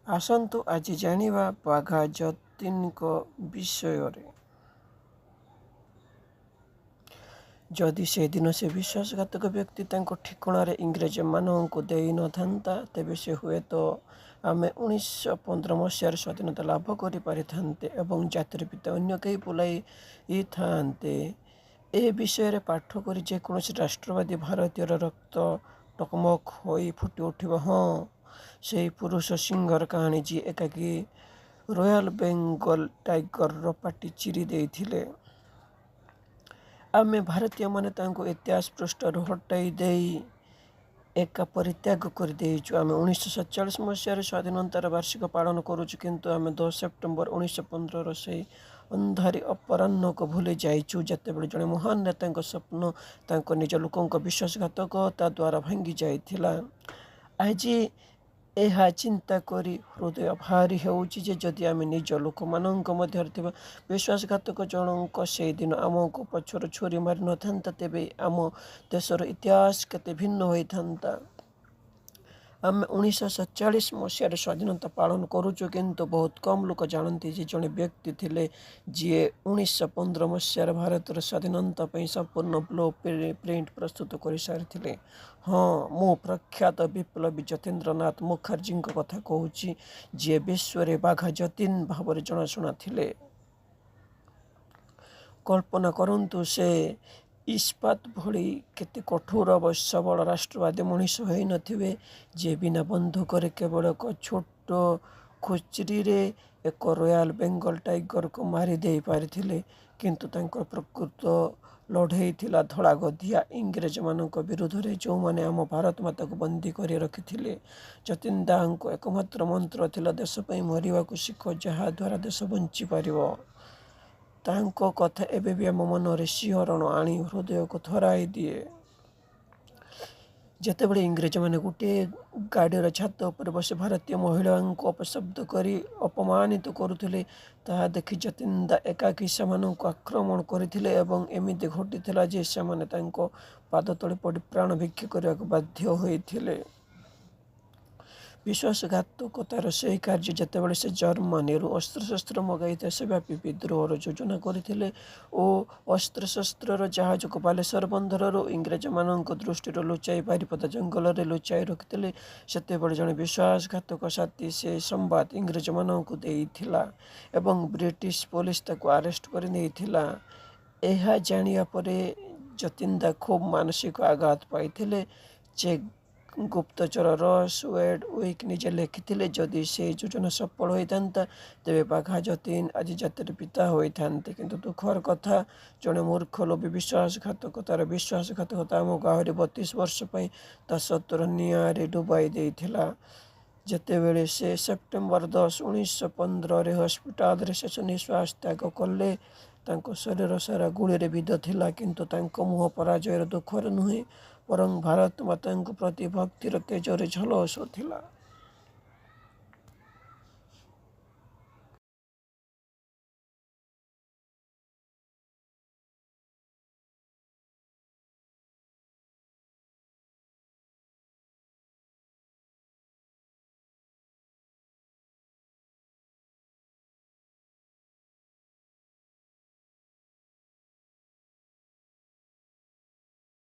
ଆସନ୍ତୁ ଆଜି ଜାଣିବା ବାଘା ଯତୀନଙ୍କ ବିଷୟରେ। ଯଦି ସେଦିନ ସେ ବିଶ୍ୱାସଘାତକ ବ୍ୟକ୍ତି ତାଙ୍କ ଠିକଣାରେ ଇଂରେଜମାନଙ୍କୁ ଦେଇନଥାନ୍ତା, ତେବେ ସେ ହୁଏତ ଆମେ 1915 ମସିହାରେ ସ୍ୱାଧୀନତା ଲାଭ କରିପାରିଥାନ୍ତେ ଏବଂ ଜାତିର ପିତା ଅନ୍ୟ କେହି ବୋଲାଇଥାନ୍ତେ। ଏ ବିଷୟରେ ପାଠ କରି ଯେକୌଣସି ରାଷ୍ଟ୍ରବାଦୀ ଭାରତୀୟର ରକ୍ତ ଟକମକ ହୋଇ ଫୁଟିଉଠିବ। ହଁ, ସେହି ପୁରୁଷ ସିଂହର କାହାଣୀ, ଯିଏ ଏକାକୀ ରୟାଲ ବେଙ୍ଗଲ ଟାଇଗରର ପାଟି ଚିରି ଦେଇଥିଲେ। ଆମେ ଭାରତୀୟମାନେ ତାଙ୍କୁ ଇତିହାସ ପୃଷ୍ଠାରୁ ହଟାଇ ଦେଇ ଏକା ପରିତ୍ୟାଗ କରିଦେଇଛୁ। ଆମେ 1947 ମସିହାରେ ସ୍ୱାଧୀନତାର ବାର୍ଷିକ ପାଳନ କରୁଛୁ, କିନ୍ତୁ ଆମେ 10 ସେପ୍ଟେମ୍ବର 1915ର ସେହି ଅନ୍ଧାରି ଅପରାହ୍ନକୁ ଭୁଲି ଯାଇଛୁ, ଯେତେବେଳେ ଜଣେ ମହାନ ନେତାଙ୍କ ସ୍ୱପ୍ନ ତାଙ୍କ ନିଜ ଲୋକଙ୍କ ବିଶ୍ୱାସଘାତକତା ଦ୍ୱାରା ଭାଙ୍ଗି ଯାଇଥିଲା। ଆଜି ଏହା ଚିନ୍ତା କରି ହୃଦୟ ଭାରି ହେଉଛି ଯେ ଯଦି ଆମେ ନିଜ ଲୋକମାନଙ୍କ ମଧ୍ୟରେ ଥିବା ବିଶ୍ୱାସଘାତକ ଜଣଙ୍କ ସେହିଦିନ ଆମକୁ ପଛରୁ ଛୁରୀ ମାରିନଥାନ୍ତା, ତେବେ ଆମ ଦେଶର ଇତିହାସ କେତେ ଭିନ୍ନ ହୋଇଥାନ୍ତା। ଆମେ 1947 ମସିହାରେ ସ୍ୱାଧୀନତା ପାଳନ କରୁଛୁ, କିନ୍ତୁ ବହୁତ କମ୍ ଲୋକ ଜାଣନ୍ତି ଯେ ଜଣେ ବ୍ୟକ୍ତି ଥିଲେ, ଯିଏ 1915 ମସିହାରେ ଭାରତର ସ୍ୱାଧୀନତା ପାଇଁ ସମ୍ପୂର୍ଣ୍ଣ ବ୍ଲୁ ପ୍ରିଣ୍ଟ ପ୍ରସ୍ତୁତ କରିସାରିଥିଲେ। ହଁ, ମୁଁ ପ୍ରଖ୍ୟାତ ବିପ୍ଳବୀ ଯତୀନ୍ଦ୍ରନାଥ ମୁଖାର୍ଜୀଙ୍କ କଥା କହୁଛି, ଯିଏ ବିଶ୍ୱରେ ବାଘା ଯତୀନ ଭାବରେ ଜଣାଶୁଣା ଥିଲେ। କଳ୍ପନା କରନ୍ତୁ, ସେ ଇସ୍ପାତ ଭଳି କେତେ କଠୋର ଓ ସବଳ ରାଷ୍ଟ୍ରବାଦୀ ମଣିଷ ହୋଇନଥିବେ, ଯିଏ ବିନା ବନ୍ଧୁକରେ କେବଳ ଏକ ଛୋଟ ଖୁଚୁରିରେ ଏକ ରୟାଲ ବେଙ୍ଗଲ ଟାଇଗରକୁ ମାରି ଦେଇ ପାରିଥିଲେ। କିନ୍ତୁ ତାଙ୍କର ପ୍ରକୃତ ଲଢ଼େଇ ଥିଲା ଧଳାଗଧିଆ ଇଂରେଜମାନଙ୍କ ବିରୁଦ୍ଧରେ, ଯେଉଁମାନେ ଆମ ଭାରତମାତାକୁ ବନ୍ଦୀ କରି ରଖିଥିଲେ। ଯତୀନ ଦାଙ୍କ ଏକମାତ୍ର ମନ୍ତ୍ର ଥିଲା, ଦେଶ ପାଇଁ ମରିବାକୁ ଶିଖ, ଯାହା ଦ୍ୱାରା ଦେଶ ବଞ୍ଚିପାରିବ। ତାଙ୍କ କଥା ଏବେ ବି ଆମ ମନରେ ଶିହରଣ ଆଣି ହୃଦୟକୁ ଥରାଇ ଦିଏ। ଯେତେବେଳେ ଇଂରେଜମାନେ ଗୋଟିଏ ଗାଡ଼ିର ଛାତ ଉପରେ ବସି ଭାରତୀୟ ମହିଳାଙ୍କୁ ଅପଶବ୍ଦ କରି ଅପମାନିତ କରୁଥିଲେ, ତାହା ଦେଖି ଯତୀନ ଦା ଏକାକୀ ସେମାନଙ୍କୁ ଆକ୍ରମଣ କରିଥିଲେ ଏବଂ ଏମିତି ଘଟିଥିଲା ଯେ ସେମାନେ ତାଙ୍କ ପାଦତଳେ ପଡ଼ି ପ୍ରାଣ ଭିକ୍ଷା କରିବାକୁ ବାଧ୍ୟ ହୋଇଥିଲେ। ବିଶ୍ୱାସଘାତକତାର ସେହି କାର୍ଯ୍ୟ, ଯେତେବେଳେ ସେ ଜର୍ମାନୀରୁ ଅସ୍ତ୍ରଶସ୍ତ୍ର ମଗାଇ ଦେଶବ୍ୟାପୀ ବିଦ୍ରୋହର ଯୋଜନା କରିଥିଲେ ଓ ଅସ୍ତ୍ରଶସ୍ତ୍ରର ଜାହାଜକୁ ବାଲେଶ୍ୱର ବନ୍ଦରରୁ ଇଂରେଜମାନଙ୍କ ଦୃଷ୍ଟିରୁ ଲୁଚାଇ ବାରିପଦା ଜଙ୍ଗଲରେ ଲୁଚାଇ ରଖିଥିଲେ, ସେତେବେଳେ ଜଣେ ବିଶ୍ୱାସଘାତକ ସାଥୀ ସେ ସମ୍ବାଦ ଇଂରେଜମାନଙ୍କୁ ଦେଇଥିଲା ଏବଂ ବ୍ରିଟିଶ ପୋଲିସ ତାକୁ ଆରେଷ୍ଟ କରି ନେଇଥିଲା। ଏହା ଜାଣିବା ପରେ ଯତୀନ ଦା ଖୁବ୍ ମାନସିକ ଆଘାତ ପାଇଥିଲେ। ଚେକ୍ ଗୁପ୍ତଚର ରସ୍ ୱେଡ୍ ୱିକ୍ ନିଜେ ଲେଖିଥିଲେ, ଯଦି ସେହି ଯୋଜନା ସଫଳ ହୋଇଥାନ୍ତା, ତେବେ ବାଘା ଯତୀନ ଆଜି ଜାତିର ପିତା ହୋଇଥାନ୍ତେ। କିନ୍ତୁ ଦୁଃଖର କଥା, ଜଣେ ମୂର୍ଖ ଲୋଭୀ ବିଶ୍ୱାସଘାତକତାର ବିଶ୍ୱାସଘାତକତା ଆମକୁ ଆହୁରି 32 ବର୍ଷ ପାଇଁ ଦାସତ୍ୱର ନିଆଁରେ ଡୁବାଇ ଦେଇଥିଲା। ଯେତେବେଳେ ସେ ସେପ୍ଟେମ୍ବର 10, 1915ରେ ହସ୍ପିଟାଲରେ ଶେଷ ନିଶ୍ୱାସ ତ୍ୟାଗ କଲେ, ତାଙ୍କ ଶରୀର ସାରା ଗୁଳିରେ ବିଦ୍ଧ ଥିଲା, କିନ୍ତୁ ତାଙ୍କ ମୁହଁ ପରାଜୟର ଦୁଃଖରେ ନୁହେଁ, ବରଂ ଭାରତମାତାଙ୍କ ପ୍ରତି ଭକ୍ତିର ତେଜରେ ଝଲସୁଥିଲା।